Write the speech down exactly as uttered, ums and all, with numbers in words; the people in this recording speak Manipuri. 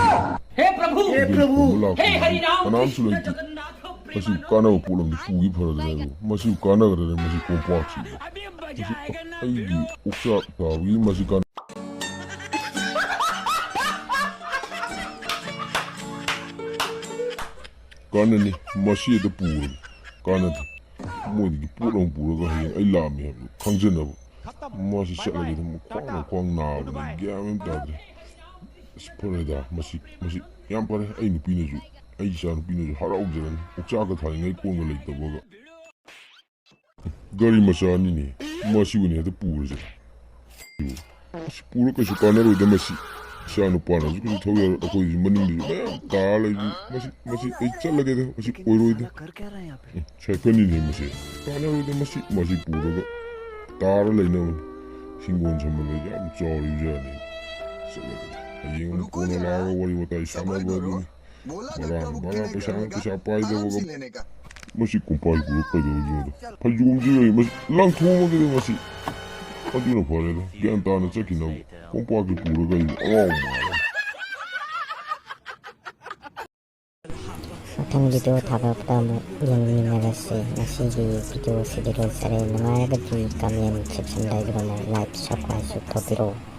हे प्रभु, हे प्रभु, हे हरि राम, ꯀꯅꯥꯝꯁꯨ ꯂꯩꯇꯦ꯫ ꯃꯁꯤꯕꯨ ꯀꯥꯟꯅꯕ ꯄꯣꯠ ꯑꯃꯗꯤ ꯄꯨꯒꯤ ꯐꯔꯗ꯭ꯔꯥ ꯍꯥꯏꯕꯨ꯫ ꯃꯁꯤꯕꯨ ꯀꯥꯟꯅꯒꯗ꯭ꯔꯅꯦ ꯃꯁꯤ ꯀꯣꯝꯄꯥꯛꯁꯤꯕꯨ? ꯃꯁꯤ ꯑꯩꯒꯤ ꯑꯣꯛꯆꯥꯛ ꯊꯥꯕꯒꯤ ꯃꯁꯤ ꯀꯥꯟꯅ-, ꯀꯥꯟꯅꯅꯤ꯫ ꯃꯁꯤ ꯍꯦꯛꯇ ꯄꯨꯔꯒꯦ꯫ ꯀꯥꯟꯅꯗꯦ꯫ ꯃꯣꯏꯗꯒꯤ ꯄꯣꯠ ꯑꯃ ꯄꯨꯔꯒ ꯍꯌꯦꯡ ꯑꯩ ꯂꯥꯛꯑꯝꯃꯦ ꯍꯥꯏꯕꯗꯨ ꯈꯪꯖꯅꯕ꯫ ꯃꯥꯁꯤ ꯆꯠꯂꯒꯦ ꯑꯗꯨꯝ ꯈ꯭ꯋꯥꯡꯅ ꯈ꯭ꯋꯥꯡ ꯅꯥꯕꯅꯦ꯫ ꯒ꯭ꯌꯥꯟ ꯑꯃ ꯇꯥꯗ꯭ꯔꯦ꯫ ꯑꯁ, ꯐꯔꯦꯗ, ꯃꯁꯤ, ꯃꯁꯤ ꯌꯥꯝ ꯐꯔꯦ꯫ ꯑꯩ ꯅꯨꯄꯤꯅꯁꯨ, ꯑꯩ ꯏꯆꯥ ꯅꯨꯄꯤꯅꯁꯨ ꯍꯔꯥꯎꯖꯔꯅꯤ꯫ ꯑꯣꯛꯆꯥꯛꯀ ꯊꯥꯅꯤꯡꯉꯥꯏ ꯀꯣꯟꯒ ꯂꯩꯇꯕꯒ꯫ ꯒꯥꯔꯤ ꯃꯆꯥꯅꯤꯅꯦ꯫ ꯃꯁꯤ ꯑꯣꯏꯅ ꯍꯦꯛꯇ ꯄꯨꯔꯁꯤꯔ? ꯑꯁ, ꯄꯨꯔ ꯀꯩꯁꯨ ꯀꯥꯟꯅꯔꯣꯏꯗ ꯃꯁꯤ꯫ ꯏꯆꯥ ꯅꯨꯄꯥꯅꯁꯨ ꯀꯩꯁꯨ ꯊꯧ ꯌꯥꯔꯣꯏ꯫ ꯑꯩꯈꯣꯏꯁꯨ ꯃꯅꯤꯡꯗꯁꯨ ꯃꯌꯥꯝ ꯇꯥꯔ ꯂꯩꯕꯅꯤ꯫ ꯃꯁꯤ, ꯃꯁꯤ ꯑꯩ ꯆꯠꯂꯒꯦꯗ꯫ ꯃꯁꯤ ꯑꯣꯏꯔꯣꯏꯗ꯫ ꯎꯝ, ꯁꯥꯏꯀꯜꯅꯤꯅꯦ ꯃꯁꯤ꯫ ꯀꯥꯟꯅꯔꯣꯏꯗ ꯃꯁꯤ꯫ ꯃꯁꯤ ꯄꯨꯔꯒ ꯇꯥꯔ ꯂꯩꯅꯕꯅꯤ꯫ ꯍꯤꯡꯒꯣꯜ ꯁꯝꯕꯜꯗ ꯌꯥꯝ ꯆꯥꯎꯔꯤꯕꯖꯥꯠꯅꯤ꯫ ꯆꯠꯂꯒꯦꯗ꯫ ꯍꯌꯦꯡ ꯑꯃꯨꯛ ꯀꯣꯟꯅ ꯂꯥꯛꯑꯒ ꯋꯥꯔꯤ ꯋꯥꯇꯥꯏ ꯁꯥꯟꯅꯕ ꯑꯗꯨꯅꯤ꯫ ꯃꯔꯥꯡ ꯃꯔꯥꯡ ꯄꯩꯁꯥ ꯄꯩꯁꯥ ꯄꯥꯏꯗꯕꯒ꯫ ꯃꯁꯤ ꯀꯣꯝꯄꯥꯛ ꯄꯨꯔ ꯀꯩꯗꯧꯗꯣꯏꯅꯣ? ꯐꯩꯖꯣꯝꯁꯤ ꯂꯩ, ꯃꯁꯤ ꯂꯪꯊꯣꯛꯑꯝꯃꯒꯦꯗ ꯃꯁꯤ꯫ ꯑꯗꯨꯅ ꯐꯔꯦꯗ, ꯒ꯭ꯌꯥꯟ ꯇꯥꯅ ꯆꯠꯈꯤꯅꯕ꯫ ꯀꯣꯝꯄꯥꯛꯁꯤ ꯄꯨꯔꯒ ꯑꯩ ꯑꯉꯥꯎ ꯃꯥꯜꯂꯦ꯫ ꯃꯊꯪ ꯚꯤꯗꯤꯑꯣ ꯊꯥꯒꯠꯂꯛꯄꯗ ꯑꯃꯨꯛ ꯌꯦꯡꯃꯤꯟꯅꯔꯁꯤ꯫ ꯉꯁꯤꯒꯤ ꯚꯤꯗꯤꯑꯣꯁꯤꯗꯤ ꯂꯣꯏꯖꯔꯦ꯫ ꯅꯨꯡꯉꯥꯏꯔꯒꯗꯤ ꯀꯃꯦꯟ ꯁꯦꯛꯁꯟꯗ ꯑꯩꯒꯤꯗꯃꯛ ꯂꯥꯏꯛ, ꯁꯕꯁꯀ꯭ꯔꯥꯏꯕꯁꯨ ꯇꯧꯕꯤꯔꯛꯎ꯫